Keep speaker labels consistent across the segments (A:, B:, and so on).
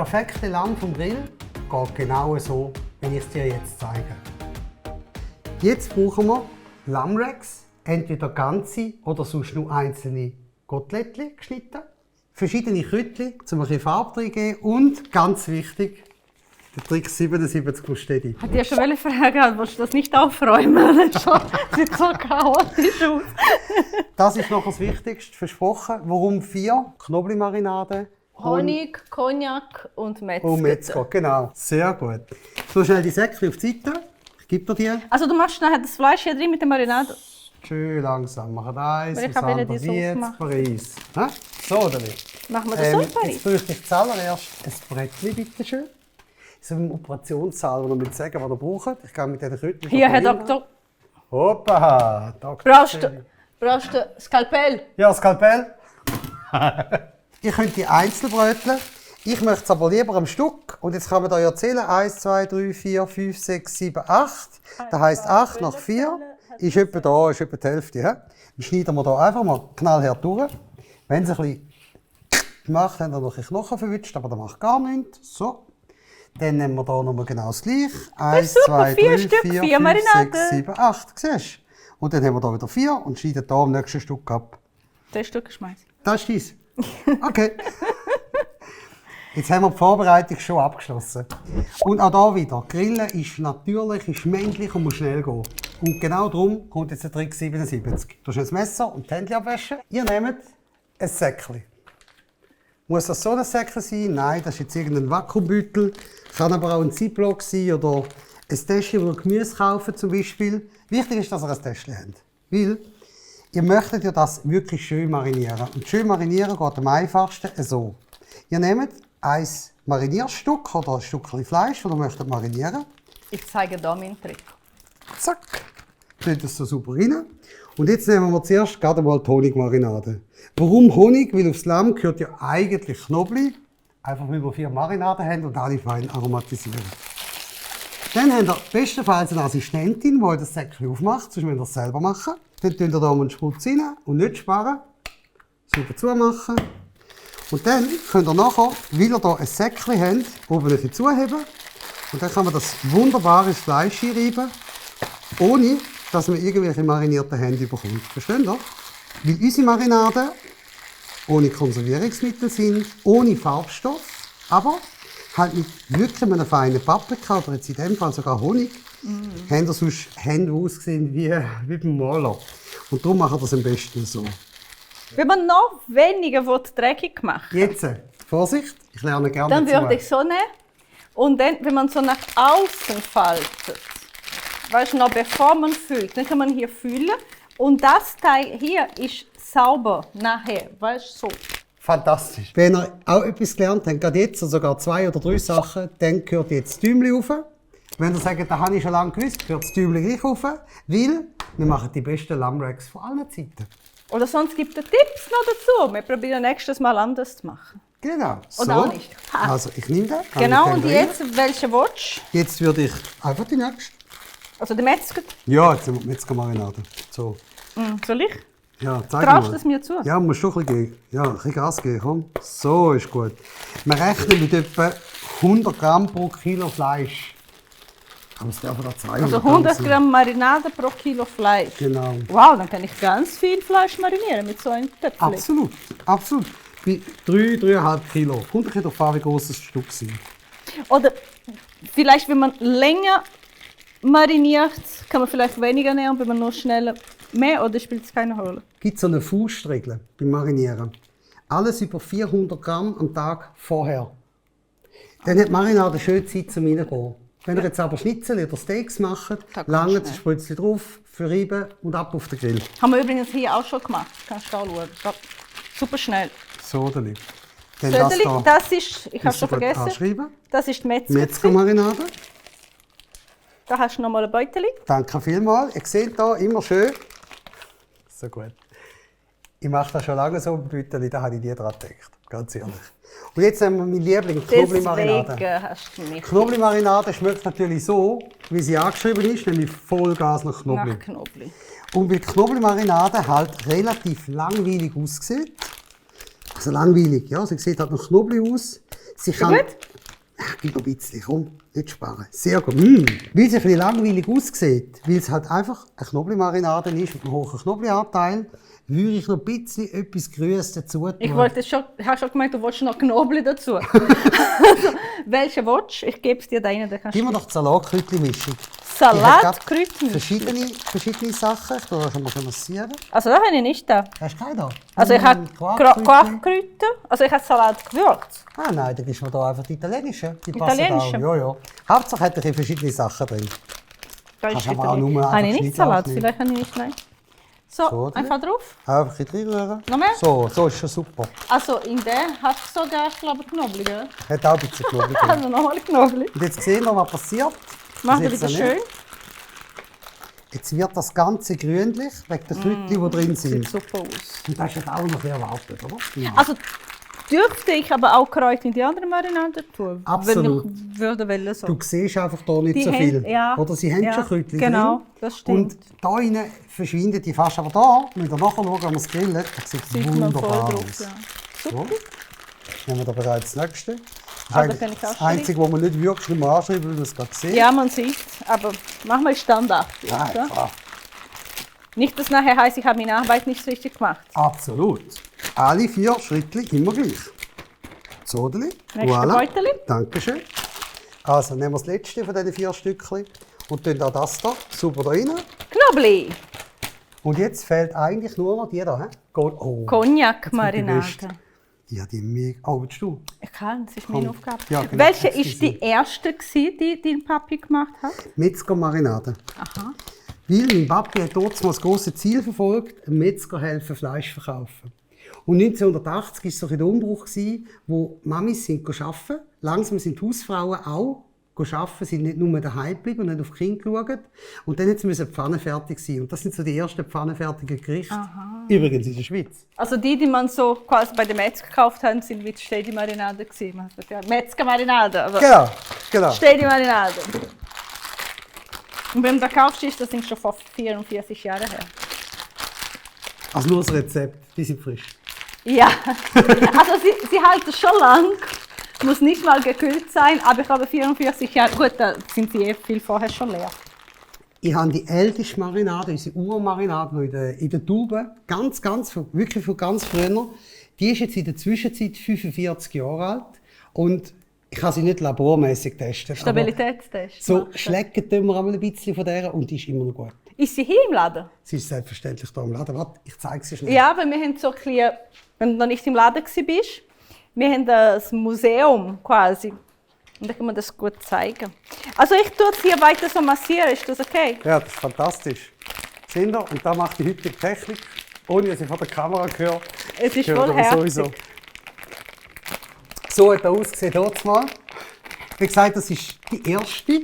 A: perfekte Lamm vom Grill geht genau so, wie ich es dir jetzt zeige. Jetzt brauchen wir Lammracks, entweder ganze oder sonst nur einzelne Kotelettchen geschnitten, verschiedene Kräutchen, um ein bisschen Farbe reingeben und, ganz wichtig, der Trick 77 von Stedi.
B: Hat dir schon fragen, willst du das nicht aufräumen? Das sieht so chaotisch aus.
A: Das ist noch das Wichtigste, versprochen. Warum 4 Knoblauchmarinade?
B: Honig, Cognac und Metzger.
A: Und Metzger, genau. Sehr gut. So schnell die Säckchen auf die Seite. Ich gebe dir die.
B: Also du machst nachher das Fleisch hier drin mit der Marinade?
A: Schön langsam. Machen eins,
B: Weil ich
A: das
B: will
A: andere
B: die Sauce
A: jetzt,
B: machen.
A: Paris. Hä? So oder nicht?
B: Machen wir das so in
A: Jetzt
B: Paris?
A: bräuchte ich zuallererst ein Brettchen, bitte schön. So im Operationssaal, wo wir mit sagen, was ihr braucht. Ich gehe mit diesen Kröten.
B: Hier, Herr Doktor.
A: Hoppa, Doktor.
B: Brauchst du Skalpell?
A: Ja, Skalpell. Ihr könnt die einzeln bröteln. Ich möchte es aber lieber am Stück. Und jetzt kann man da ja zählen. 1, 2, 3, 4, 5, 6, 7, 8. Das heisst 8 nach 4 ist etwa da, ist etwa die Hälfte. He? Dann schneiden wir hier einfach mal knallhart durch. Wenn es ein bisschen gemacht haben, dann noch ein Knochen verwünscht, aber das macht gar nichts. So. Dann nehmen wir hier nochmal genau das gleiche. 1,
B: super,
A: 2,
B: 4
A: 3,
B: Stück,
A: 4,
B: 4
A: 5,
B: Marinaden.
A: 6, 7, 8. Siehst du? Und dann haben wir hier wieder 4 und schneiden hier am nächsten Stück ab.
B: Das Stück schmeißen.
A: Das ist dies. Okay. Jetzt haben wir die Vorbereitung schon abgeschlossen. Und auch hier wieder. Grillen ist natürlich, ist männlich und muss schnell gehen. Und genau darum kommt jetzt der Trick 77. Du hast ein Messer und die Hände abwaschen. Ihr nehmt ein Säckchen. Muss das so ein Säckchen sein? Nein, das ist jetzt irgendein Vakuumbeutel. Kann aber auch ein Ziploc sein oder ein Täschchen, wo ihr Gemüse kaufen zum Beispiel. Wichtig ist, dass ihr ein Täschchen habt. Weil ihr möchtet ja das wirklich schön marinieren. Und schön marinieren geht am einfachsten so. Ihr nehmt ein Marinierstück oder ein Stückchen Fleisch, das ihr möchtet marinieren.
B: Ich zeige hier meinen Trick.
A: Zack. Tut das so super rein. Und jetzt nehmen wir zuerst gerade mal die Honigmarinade. Warum Honig? Weil aufs Lamm gehört ja eigentlich Knoblauch. Einfach weil wir 4 Marinaden haben und alle fein aromatisieren. Dann habt ihr bestenfalls eine Assistentin, die das Säckchen aufmacht, sonst müsst ihr das selber machen. Dann tun ihr hier einen Sprutz rein und nicht sparen. Super zumachen. Und dann könnt ihr nachher, weil ihr hier ein Säckchen habt, oben ein bisschen zuheben. Und dann kann man das wunderbar ins Fleisch einreiben, ohne dass man irgendwelche marinierten Hände bekommt. Versteht ihr? Weil unsere Marinaden ohne Konservierungsmittel sind, ohne Farbstoff, aber halt mit wirklich einem feinen Paprika oder jetzt in dem Fall sogar Honig, haben ihr sonst Hände, die aussehen wie beim Maler. Und darum machen wir das am besten so.
B: Wenn man noch weniger dreckig machen will,
A: Jetzt, Vorsicht, ich lerne gerne
B: dann
A: dazu.
B: würde ich so nehmen. Und dann, wenn man so nach außen faltet, weißt du, noch bevor man füllt, dann kann man hier füllen. Und das Teil hier ist sauber nachher, weißt du, so.
A: Fantastisch. Wenn ihr auch etwas gelernt habt, gerade jetzt, sogar 2 oder 3 Sachen, dann gehört jetzt das Däumchen rauf. Wenn ihr sagt, das habe ich schon lange gewusst, gehört das Däumchen gleich rauf, weil wir machen die besten Lammracks von allen Zeiten.
B: Oder sonst gibt es Tipps noch dazu. Wir probieren nächstes Mal anders zu machen.
A: Genau. So.
B: Oder auch nicht. Ha.
A: Also ich nehme den.
B: Genau,
A: kann
B: und
A: ich den
B: jetzt, welche willst
A: rein. Jetzt würde ich einfach die nächste.
B: du? Also der Metzger.
A: Ja, jetzt nehmen wir die Metzgermarinade. So.
B: Soll ich?
A: Ja, zeig
B: Traust du
A: mal.
B: es mir zu?
A: Ja, musst du ein bisschen geben. Ja, ein bisschen Gas geben, komm. So ist gut. Wir rechnen mit etwa 100 Gramm pro Kilo Fleisch. Aber es darf auch 200
B: Also 100
A: sein.
B: Gramm Marinade pro Kilo Fleisch.
A: Genau.
B: Wow, dann kann ich ganz viel Fleisch marinieren mit so einem Töpfchen.
A: Absolut, absolut. Bei 3,5 Kilo. Kommt ein bisschen darauf an, wie groß das Stück sind.
B: Oder vielleicht, wenn man länger mariniert, kann man vielleicht weniger nehmen, wenn man nur schneller mehr, oder spielt es keine Rolle?
A: Gibt so eine Faustregel beim Marinieren. Alles über 400 Gramm am Tag vorher. Dann hat die Marinade schön Zeit zum Reingehen. Wenn ihr jetzt aber Schnitzel oder Steaks macht, lange ein Spritzchen drauf, verreiben und ab auf den Grill.
B: Haben wir übrigens hier auch schon gemacht. Kannst du da schauen. Ja, super schnell.
A: So, Deli. Dann
B: Söderli,
A: da
B: das ist, ich habe
A: musst du
B: schon
A: gut
B: vergessen,
A: anschreiben.
B: das ist die Metzger.
A: Metzgermarinade.
B: Da hast du noch mal ein Beutel.
A: Danke vielmals. Ihr seht hier immer schön. So gut. Ich mache das schon lange so im Beutel, da habe ich nie dran gedacht. Ganz ehrlich. Und jetzt haben wir mein Liebling, Knoblauchmarinade.
B: Deswegen hast du mich
A: Knoblauchmarinade schmeckt natürlich so, wie sie angeschrieben ist, nämlich Vollgas nach Knoblauch.
B: nach Knoblauch.
A: Und weil die Knoblauchmarinade halt relativ langweilig aussieht, also langweilig, ja, sie sieht halt nach Knoblauch aus, Sie
B: Sehr
A: kann...
B: gut.
A: Gib noch ein bisschen, komm, nicht sparen. Sehr gut. Weil es ein bisschen langweilig aussieht, weil es halt einfach eine Knoblauchmarinade ist mit einem hohen Knoblauchanteil, würde ich noch ein bisschen etwas Grünes dazu tun.
B: Ich habe schon gemeint, du wolltest noch Knoblauch dazu. Also, welche willst du? Ich gebe es dir deinen, dann kannst
A: Gib mir
B: du...
A: doch die Salatkräutchen-Mischung.
B: Salatkräutchen.
A: Verschiedene Sachen. Ich tue schon mal massieren.
B: Also da habe ich nicht da.
A: Hast du keinen da?
B: Also ich habe
A: Quarkkrütchen.
B: Quarkkrüte, also ich habe Salatgewürz.
A: Ah nein, dann gibst du mir da einfach die italienischen. Die passen
B: Italienische?
A: auch. Ja. Hauptsache hat er verschiedene Sachen drin.
B: Da
A: Kannst
B: ist
A: aber auch nur
B: habe ich
A: einfach
B: nicht Salat,
A: Schnittlauch
B: vielleicht habe ich nicht, nein. So, einfach drauf.
A: Einfach ein bisschen reinrühren.
B: Noch mehr?
A: So ist schon super.
B: Also in der hast du sogar, glaube ich, Knoblauch, gell?
A: Hat auch ein bisschen Knoblauch drin.
B: Also nochmal Knoblauch.
A: Und jetzt sehen wir, was passiert.
B: Mach
A: Das
B: dir
A: jetzt
B: wieder
A: noch
B: schön.
A: nicht. Jetzt wird das Ganze grünlich, wegen der Kräutchen, die drin sind.
B: Sieht super aus.
A: Und das ist jetzt auch noch ein bisschen erwartet, oder? Ja.
B: Also dürfte ich aber auch Kräuter in die andere Marinade tun?
A: Absolut.
B: Wenn ich würde wollen so.
A: Du siehst einfach hier nicht
B: Die
A: so viel.
B: ja,
A: Oder sie haben
B: ja,
A: schon Kräutchen
B: genau,
A: drin.
B: das stimmt.
A: Und da innen verschwinden die fast. Aber da, wenn wir nachher schauen, wenn wir es grillen, dann sieht es
B: Sieht man voll
A: wunderbar
B: drauf.
A: aus.
B: Ja.
A: So. Nehmen wir da bereits das nächste. Das
B: Also
A: ist
B: kann
A: eigentlich
B: ich auch
A: das Einzige, was man nicht wirklich mal anschreiben, weil man es gerade sieht.
B: Ja, man sieht aber manchmal Standard.
A: Ja,
B: oder?
A: klar.
B: Nicht, dass nachher heißt, ich habe meine Arbeit nicht richtig gemacht.
A: Absolut. Alle 4 Schritte immer gleich. Zodeli.
B: Nächste Beutel.
A: Dankeschön. Also nehmen wir das letzte von diesen 4 Stückchen und tun auch das hier super da rein.
B: Knoblauch.
A: Und jetzt fehlt eigentlich nur noch die da. He? Oh,
B: Cognac-Marinade.
A: ja, die mega. Oh, willst du?
B: Ich kann, das ist meine Aufgabe.
A: Ja, genau,
B: Welche
A: das
B: ist
A: ist
B: die erste, die dein Papi gemacht hat?
A: Metzger-Marinade.
B: Aha.
A: Weil mein Papi hat dort mal das grosse Ziel verfolgt, einem Metzger helfen, Fleisch zu verkaufen. Und 1980 war so ein der Umbruch, wo Mamis sind arbeiten. Langsam sind die Hausfrauen auch arbeiten, sind nicht nur daheim geblieben und haben auf die Kinder geschaut. Und dann mussten die Pfannen fertig sein. Und das sind so die ersten pfannenfertigen Gerichte.
B: Aha.
A: Übrigens in der Schweiz.
B: Also die man so quasi bei der Metzger gekauft hat, sind mit Stedi-Marinade gewesen. Man sagt ja Metzger-Marinade, aber
A: Genau.
B: Stedi-Marinade. Und wenn du da kaufst, ist das schon vor 44 Jahren her.
A: Also nur das Rezept, die sind frisch.
B: Ja, also sie halten schon lang, muss nicht mal gekühlt sein, aber ich habe 44 Jahre, gut, da sind sie viel vorher schon leer.
A: Ich habe die älteste Marinade, unsere Urmarinade, noch in der Tube, wirklich von ganz früher. Die ist jetzt in der Zwischenzeit 45 Jahre alt und ich kann sie nicht labormäßig testen.
B: Stabilitätstest.
A: So schlecken tun wir einmal ein bisschen von der und die ist immer noch gut.
B: Ist sie hier im Laden?
A: Sie ist selbstverständlich hier im Laden. Warte, ich zeige sie schnell.
B: Ja, weil wir haben so ein bisschen, wenn du noch nicht im Laden warst, wir haben das Museum quasi. Und da kann man das gut zeigen. Also ich tue es hier weiter so massieren, ist das okay?
A: Ja, das ist fantastisch. Seht ihr? Und da macht die heutige Technik, ohne dass ich von der Kamera höre.
B: Es ist voll herzig.
A: Sowieso. So hat er ausgesehen dort mal. Wie gesagt, das ist die erste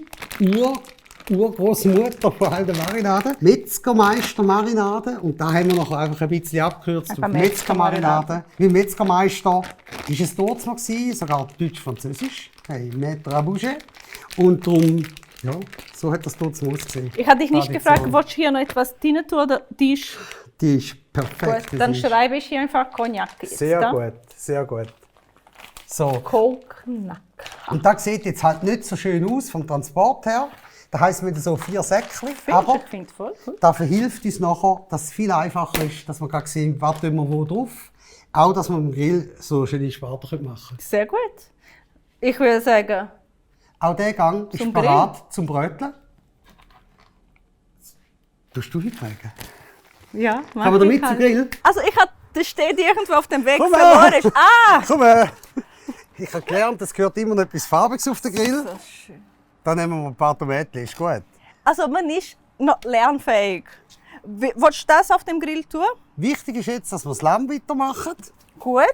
A: Urgroßmutter von all den Marinaden. Metzgermeister Marinade. Und da haben wir noch einfach ein bisschen abgekürzt auf Metzgermarinade. Wie Metzgermeister ist es dort noch gewesen, sogar Deutsch-Französisch. Hey, Maître à bouger. Und darum, ja, so hat das dort mal ausgesehen.
B: Ich habe dich nicht
A: Tradition.
B: gefragt, willst du hier noch etwas rein tun oder die ist
A: Die ist perfekt.
B: gut? Dann
A: die ist
B: schreibe ich hier einfach Cognac jetzt.
A: sehr
B: da.
A: gut, sehr gut. So.
B: Cognac.
A: Und das sieht jetzt halt nicht so schön aus vom Transport her. Da heisst es wieder so 4 Säckchen. Aber
B: Ich finde es voll gut.
A: dafür hilft uns nachher, dass es viel einfacher ist, dass wir gerade sehen, was tun wir wo drauf. Auch, dass wir im Grill so schöne Spaten machen können.
B: Sehr gut. Ich würde sagen,
A: Auch der Gang ist
B: Zum
A: parat zum Bröteln. Tust du hintragen?
B: ja,
A: Kann man da mit zum Grill?
B: Also das steht irgendwo auf dem Weg
A: Komm
B: verloren.
A: her.
B: Ist. Ah!
A: Komm her! Ich habe gelernt, es gehört immer noch etwas Farbiges auf den Grill.
B: So schön.
A: Dann nehmen wir ein paar Tomaten, ist gut.
B: Also man ist noch lernfähig. Willst du das auf dem Grill tun?
A: Wichtig ist jetzt, dass wir das Lamm weitermachen.
B: Gut.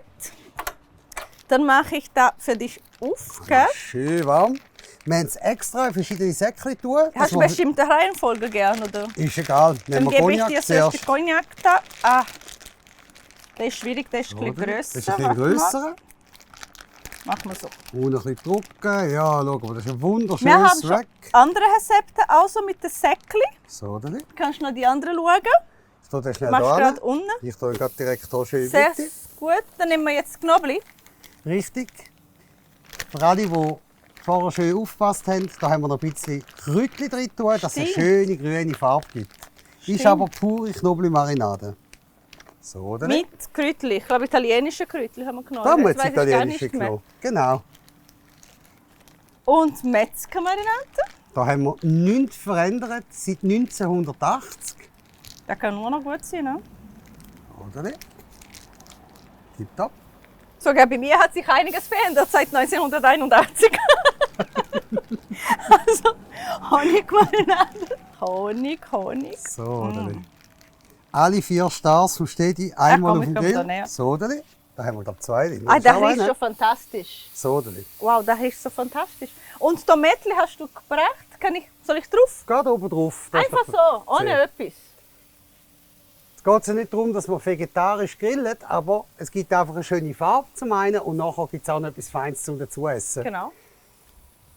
B: Dann mache ich da für dich auf, gell?
A: Schön warm. Wir haben es extra in verschiedene Säckchen tun.
B: Hast du
A: dass wir-
B: bestimmte Reihenfolge gern, oder?
A: Ist egal.
B: Dann
A: Nehmen wir
B: gebe ich
A: Cognac
B: dir zuerst
A: zuerst.
B: den Cognac da. Ah, der ist schwierig, der ist ein bisschen
A: Oder?
B: grösser.
A: Das ist ein bisschen grösser.
B: Machen wir so.
A: Und ein bisschen drücken. Ja, schau mal, das ist ein
B: Wir
A: wunderschönes
B: haben schon
A: Rack.
B: andere Rezepte, auch so mit den Säckchen.
A: So, oder nicht?
B: Kannst du noch die anderen schauen?
A: Ich tue den schnell
B: Machst du
A: da
B: gerade
A: hin.
B: unten.
A: Ich tue ihn gerade direkt hier schön
B: Sehr
A: bitte.
B: gut. Dann nehmen wir jetzt Knoblauch.
A: Richtig. Für alle, die vorher schön aufgepasst haben, da haben wir noch ein bisschen Kräutchen drin tun, dass es eine
B: Stimmt.
A: schöne grüne Farbe gibt. Ist
B: Stimmt.
A: aber pure Knoblauchmarinade. So, oder?
B: Mit Kräutli. Ich glaube, italienische Kräutli haben wir genommen.
A: Da haben wir
B: Jetzt
A: jetzt
B: weiss ich gar
A: italienische
B: nicht mehr.
A: genommen. Genau.
B: Und Metzgermarinade.
A: Da haben wir nichts verändert seit 1980.
B: Das kann nur noch gut sein, ne?
A: Oder nicht? Tipptopp.
B: Sogar bei mir hat sich einiges verändert seit 1981. Also Honigmarinade. Honig.
A: So, oder nicht? Alle 4 Stars von Stedi einmal
B: komm,
A: auf
B: ich
A: dem
B: komm da
A: Grill.
B: näher.
A: So, oder nicht? Da haben wir, glaube ich, 2 drin.
B: Ah, das
A: Schau
B: riecht
A: rein.
B: schon fantastisch.
A: So, oder nicht?
B: Wow, das riecht so fantastisch. Und Tomatli hast du gebracht. Soll ich drauf?
A: Geht oben drauf. Das
B: Einfach
A: ist doch
B: so, ohne
A: sehr.
B: etwas.
A: Es geht ja nicht darum, dass man vegetarisch grillt, aber es gibt einfach eine schöne Farbe zum einen und nachher gibt es auch noch etwas Feines zum dazu essen.
B: Genau.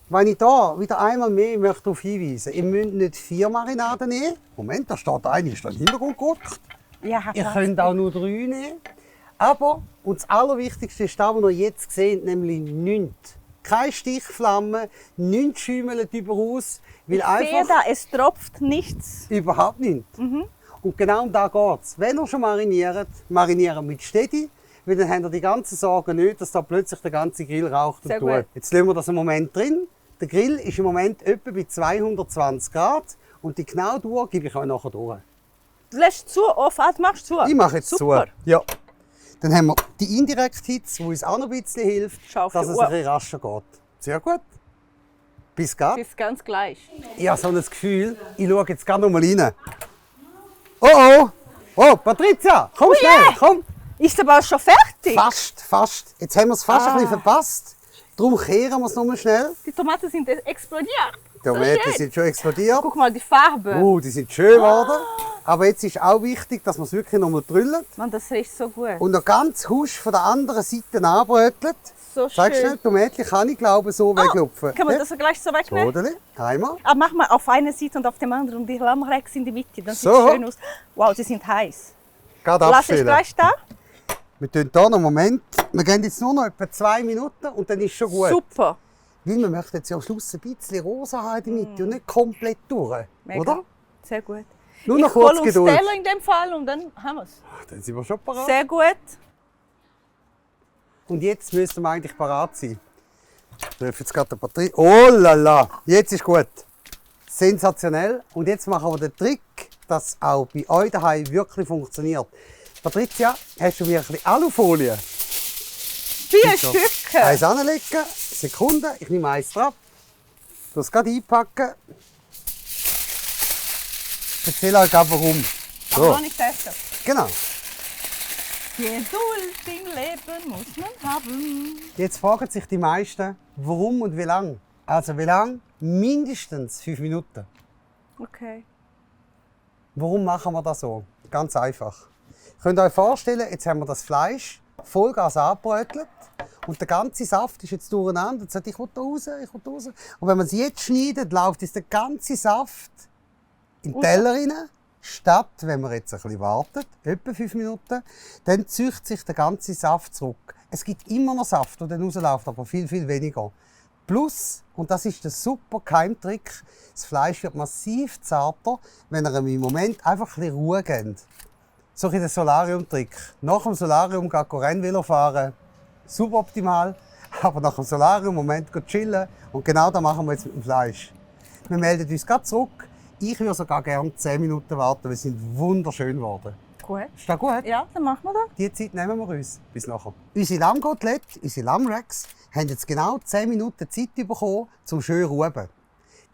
A: Wenn ich da wieder einmal mehr möchte darauf hinweisen, ihr müsst nicht 4 Marinaden nehmen. Moment, da steht eine, ist da im Hintergrund gerückt.
B: Ja,
A: Ihr
B: krass.
A: könnt auch nur 3 nehmen. Aber, und das Allerwichtigste ist das, was ihr jetzt seht, nämlich nichts. Keine Stichflammen, nichts schäumelt überaus, weil
B: Ich sehe
A: einfach
B: da, es tropft nichts.
A: überhaupt nichts. Und genau um das geht es. Wenn ihr schon mariniert, marinieren mit Stedi, weil dann habt ihr die ganzen Sorgen nicht, dass da plötzlich der ganze Grill raucht und
B: Sehr
A: tut.
B: gut.
A: Jetzt lassen wir das einen Moment drin. Der Grill ist im Moment etwa bei 220 Grad und die genaue Dauer gebe ich euch nachher durch.
B: Du lässt zu, offen, machst zu.
A: Ich mache jetzt
B: Super.
A: zu. Ja. Dann haben wir die Indirect Hitze, die uns auch noch ein bisschen hilft,
B: Schau auf
A: dass
B: die
A: es
B: Uhr.
A: ein bisschen rascher geht. Sehr gut. Bis geht.
B: Das ist ganz gleich.
A: Ich habe so ein Gefühl, ich schaue jetzt gerade noch mal rein. Oh! Oh, Patricia, komm schnell, komm.
B: Ist aber schon fertig?
A: Fast. Jetzt haben wir es fast ein bisschen verpasst. Darum kehren wir es nochmal schnell.
B: Die Tomaten sind explodiert.
A: Die Tomaten sind schon explodiert.
B: Guck mal, die Farbe.
A: Die sind schön geworden. Aber jetzt ist auch wichtig, dass wir es wirklich nochmal drüllen.
B: Mann, das riecht so gut.
A: Und noch ganz husch von der anderen Seite anbrötelt.
B: So
A: Zeig
B: schön.
A: schnell, Tomatli kann ich glaube so weglupfen.
B: Kann man
A: Ja.
B: das gleich so wegnehmen?
A: Oder? Einmal.
B: Ah, mach mal auf einer Seite und auf dem anderen und die Lammrex in die Mitte. Dann sieht
A: So.
B: es schön aus. Wow, die sind heiß.
A: Gerade
B: Lass ich
A: abstellen.
B: gleich da.
A: Wir tun hier noch einen Moment. Wir gehen jetzt nur noch etwa 2 Minuten und dann ist schon gut.
B: Super.
A: Weil wir möchten jetzt ja am Schluss ein bisschen rosa haben in der Mitte und nicht komplett durch.
B: Mega.
A: Oder?
B: Sehr gut.
A: Nur noch
B: ich hol
A: kurz
B: uns
A: Geduld.
B: Teller in dem Fall und dann haben wir es.
A: Dann sind wir schon parat.
B: Sehr gut.
A: Und jetzt müssten wir eigentlich parat sein. Ich darf jetzt gerade den Batterie. Oh la la! Jetzt ist gut. Sensationell. Und jetzt machen wir den Trick, dass auch bei euch daheim wirklich funktioniert. Patricia, hast du mir ein bisschen Alufolie?
B: 4 Stücke.
A: Eins anlegen. Sekunde, ich nehme eins drauf. Das gerade einpacken. Ich erzähle euch gerade warum.
B: Aber noch
A: So,
B: nicht essen.
A: genau.
B: Geduld im Leben muss man haben.
A: Jetzt fragen sich die meisten, warum und wie lang. Also wie lang? Mindestens 5 Minuten.
B: Okay.
A: Warum machen wir das so? Ganz einfach. Könnt ihr euch vorstellen, jetzt haben wir das Fleisch Vollgas angebrötelt und der ganze Saft ist jetzt durcheinander. Jetzt sagt, ich will da raus. Und wenn man es jetzt schneidet, läuft jetzt der ganze Saft in den Teller rein. Statt, wenn man jetzt ein bisschen wartet, etwa 5 Minuten, dann zieht sich der ganze Saft zurück. Es gibt immer noch Saft, der dann rausläuft, aber viel, viel weniger. Plus, und das ist der super Geheimtrick, das Fleisch wird massiv zarter, wenn ihr ihm im Moment einfach ein bisschen Ruhe gebt. So ein der Solarium-Trick. Nach dem Solarium geht Rennvelo fahren, suboptimal, aber nach dem Solarium Moment chillen und genau das machen wir jetzt mit dem Fleisch. Wir melden uns gerade zurück. Ich würde sogar gerne 10 Minuten warten, weil sie sind wunderschön geworden.
B: Gut.
A: Ist das gut?
B: Ja, dann machen wir das.
A: Die Zeit nehmen wir uns. Bis nachher. Unsere Lammkotelette, unsere Lammracks, haben jetzt genau 10 Minuten Zeit bekommen, zum schön ruben.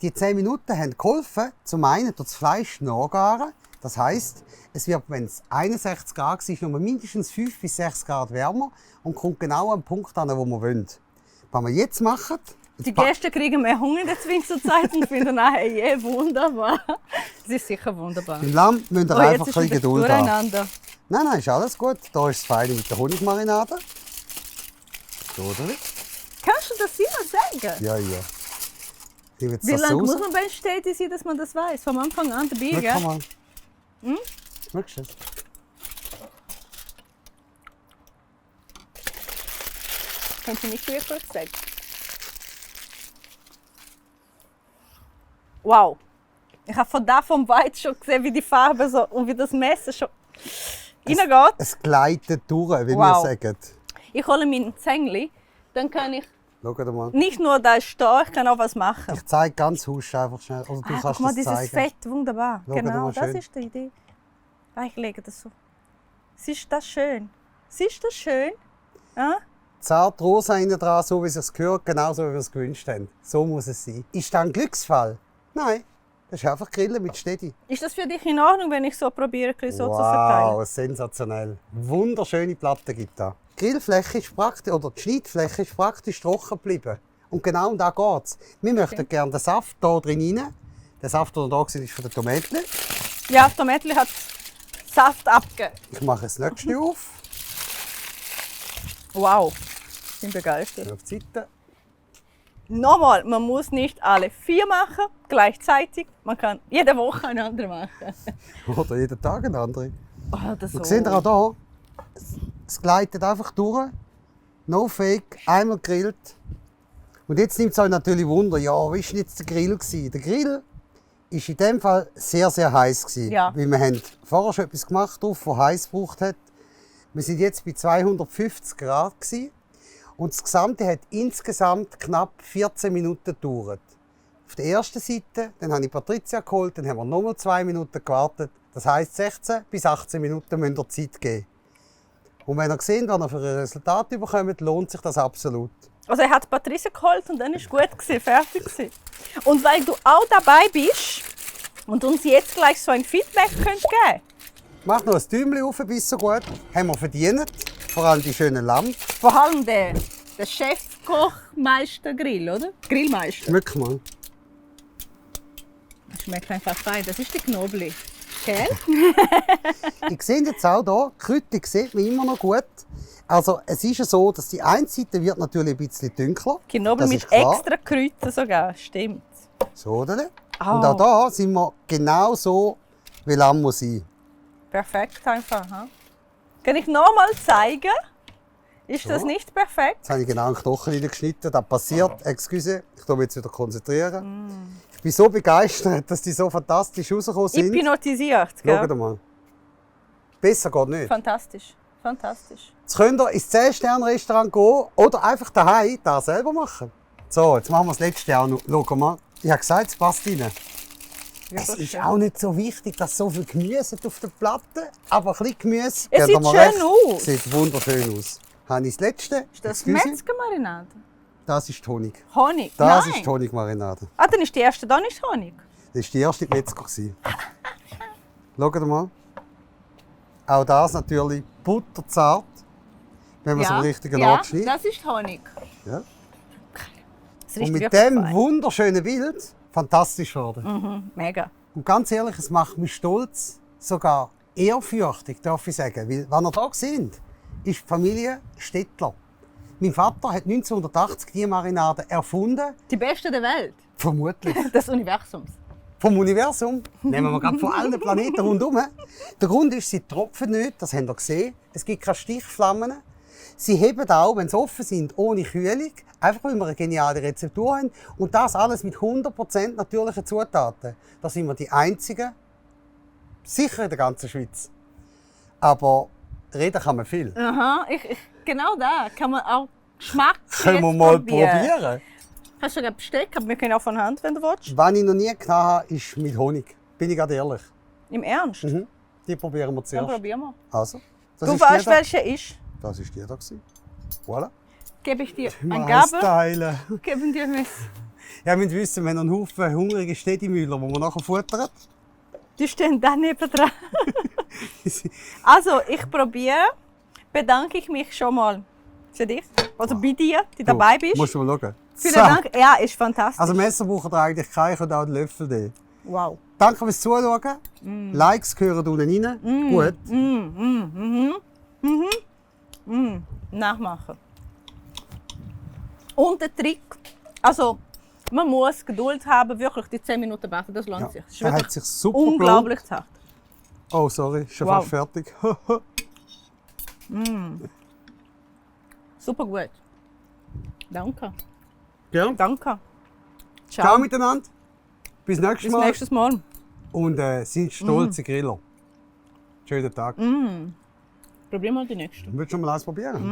A: Die 10 Minuten haben geholfen, zum einen durch das Fleisch nachgaren. Das heisst, es wird, wenn es 61 Grad ist, noch mindestens 5 bis 6 Grad wärmer und kommt genau am Punkt an, wo wir wollen. Was wir jetzt machen,
B: Die Gäste kriegen mehr Hunger in der Zwischenzeit und finden nachher wunderbar. Das ist sicher wunderbar.
A: beim Lamm müsst ihr
B: Oh,
A: einfach
B: jetzt
A: ein
B: ist
A: bisschen
B: wieder
A: Geduld haben.
B: durcheinander.
A: Nein, ist alles gut. Da ist das Feine mit der Honigmarinade. So, oder?
B: Kannst du das immer sagen?
A: Ja. Ich nehme jetzt
B: Wie
A: das
B: lange
A: raus.
B: muss man beim Städte sein, dass man das weiß? Vom Anfang an dabei,
A: Schau
B: gell?
A: mal. Schmeckst du das?
B: Kannst du nicht wirklich sagen. Wow. Ich habe von da vom weit schon gesehen, wie die Farbe so und wie das Messer schon reingeht.
A: Es gleitet durch, wie
B: Wow.
A: wir sagen.
B: Ich hole mein Zängli, dann kann ich
A: Schau dir mal.
B: nicht nur da stehen, ich kann auch was machen.
A: Ich zeige ganz husch einfach schnell. Also du
B: Guck
A: kannst
B: mal,
A: das
B: dieses
A: zeigen.
B: Fett, wunderbar.
A: Schau dir
B: Genau,
A: mal
B: das
A: schön.
B: ist die Idee. Ich lege das so. Siehst du das schön? Siehst du das schön? Ja?
A: Zart rosa innen dran, so wie es sich gehört, genauso wie wir es gewünscht haben. So muss es sein. Ist das ein Glücksfall? Nein. Das ist einfach Grillen mit Steady.
B: Ist das für dich in Ordnung, wenn ich so probiere, so zu verteilen?
A: Wow, sensationell. Wunderschöne Platte gibt da. Die Grillfläche ist praktisch, oder die Schneidfläche ist praktisch trocken geblieben. Und genau um das geht es. Wir möchten gerne den Saft hier drin rein. Der Saft, der da war, ist von den Tomaten.
B: Ja, die Tomatli hat Saft abgegeben.
A: Ich mache das nächste auf.
B: Wow, ich bin begeistert.
A: Auf die Seite.
B: Nochmal, man muss nicht alle 4 machen gleichzeitig. Man kann jede Woche eine andere machen.
A: Oder jeden Tag eine andere.
B: Oh, das
A: Und seht ihr auch hier, es gleitet einfach durch. No fake, einmal gegrillt. Und jetzt nimmt es euch natürlich Wunder, ja, wie war denn jetzt der Grill gewesen? Der Grill war in dem Fall sehr, sehr heiß gewesen.
B: Ja.
A: Weil wir haben vorher schon etwas gemacht, drauf, das heiß gebraucht hat. Wir sind jetzt bei 250 Grad gewesen. Und das Gesamte hat insgesamt knapp 14 Minuten gedauert. Auf der ersten Seite, dann habe ich Patricia geholt, dann haben wir nochmal 2 Minuten gewartet. Das heisst, 16 bis 18 Minuten müsst ihr Zeit geben. Und wenn ihr seht, was ihr für ein Resultat bekommt, lohnt sich das absolut.
B: Also er hat Patricia geholt und dann ist gut gewesen, fertig gewesen. Und weil du auch dabei bist und uns jetzt gleich so ein Feedback könnt geben,
A: Macht noch ein Däumchen auf, bis so gut. Haben wir verdient. Vor allem die schönen Lamm.
B: vor allem der Chefkochmeister-Grill, oder? Grillmeister.
A: Schmeck mal.
B: Das schmeckt einfach fein. Das ist die Knobli. Gell?
A: Ich sehe jetzt auch hier, die Kräuter sieht man immer noch gut. Also es ist ja so, dass die eine Seite wird natürlich ein bisschen dunkler.
B: Knoblauch
A: Das
B: mit
A: ist klar.
B: extra Kräutern sogar, stimmt.
A: So, oder?
B: Oh.
A: Und auch da sind wir genau so, wie Lamm muss sein.
B: Perfekt einfach. Hm? Kann ich nochmal zeigen? Ist das
A: So.
B: nicht perfekt?
A: Jetzt habe ich genau einen Knochen reingeschnitten. Das passiert, excuse, ich muss mich jetzt wieder konzentrieren. Ich bin so begeistert, dass die so fantastisch rausgekommen sind.
B: Hypnotisiert.
A: Schaut
B: Gell?
A: mal. Besser geht nicht.
B: Fantastisch. Fantastisch.
A: Jetzt könnt ihr ins 10-Sterne-Restaurant gehen oder einfach daheim das selber machen. So, jetzt machen wir das letzte auch noch. Schau mal. Ich habe gesagt, es passt rein.
B: Ja,
A: Es
B: so
A: ist
B: schön.
A: auch nicht so wichtig, dass so viel Gemüse auf der Platte, aber ein bisschen Gemüse.
B: Es
A: gebt
B: sieht
A: ihr mir
B: schön
A: recht,
B: aus.
A: Sieht wunderschön aus. Habe ich das letzte?
B: Ist das
A: Excuse.
B: Metzgermarinade?
A: Das ist Honig.
B: Honig?
A: Das
B: Nein.
A: ist Honigmarinade.
B: Ah, dann ist die erste da nicht Honig.
A: Das war die erste Metzger. Schaut mal. Auch das natürlich butterzart, wenn man es am richtigen Ort schneidet.
B: das ist Honig.
A: Ja.
B: Es
A: Und
B: riecht
A: mit
B: wirklich
A: dem
B: fein.
A: wunderschönen Bild, fantastisch geworden.
B: Mega.
A: Und ganz ehrlich, es macht mich stolz, sogar ehrfürchtig, darf ich sagen. Weil, wenn ihr da sind, ist die Familie Stettler. Mein Vater hat 1980 die Marinade erfunden,
B: Die beste der Welt.
A: vermutlich.
B: Des Universums.
A: Vom Universum, nehmen wir gerade von allen Planeten rundherum. Der Grund ist, sie tropfen nicht, das habt ihr gesehen. Es gibt keine Stichflammen. Sie heben auch, wenn sie offen sind, ohne Kühlung. Einfach weil wir eine geniale Rezeptur haben. Und das alles mit 100% natürlichen Zutaten. Da sind wir die Einzigen, sicher in der ganzen Schweiz. Aber reden kann man viel.
B: Aha, genau da kann man auch Geschmack
A: Können wir
B: jetzt
A: mal probieren?
B: Hast du sogar Besteck, aber wir können auch von Hand, wenn du willst.
A: Was ich noch nie gehabt habe, ist mit Honig. Bin ich gerade ehrlich.
B: Im Ernst?
A: Die probieren wir
B: Dann
A: zuerst.
B: probieren wir.
A: Also, das
B: Du
A: ist
B: weißt,
A: die da.
B: welche ist.
A: Das ist die da gewesen. Voilà.
B: Gebe ich dir ein
A: Mal
B: Gabel,
A: teilen.
B: geben dir ein Messer.
A: Ja, wir müssen wissen, wenn einen Haufen hungrige Städtemüller, die man nachher futtern.
B: Die stehen da neben dran. Also, ich probiere. Bedanke ich mich schon mal für dich. Also bei dir, die dabei bist.
A: Musst du mal schauen.
B: Vielen
A: So.
B: Dank. Ja, ist fantastisch.
A: Also Messer brauchen ihr eigentlich keinen, und auch den Löffel. Nehmen.
B: Wow.
A: Danke fürs Zuschauen. Likes gehören unten rein. Gut.
B: Nachmachen. Und der Trick, also man muss Geduld haben, wirklich die 10 Minuten warten, das lohnt
A: Ja.
B: sich. Das ist
A: Er
B: wirklich
A: hat sich super
B: unglaublich zart.
A: gelohnt. Oh, sorry, ist schon
B: Wow.
A: fast fertig.
B: Super gut. Danke.
A: Ja.
B: Danke.
A: Ciao miteinander. Bis nächstes
B: Bis
A: Mal.
B: nächstes Mal.
A: Und sind stolze Griller. Schönen Tag.
B: Probieren wir die nächste.
A: Willst du schon mal ausprobieren?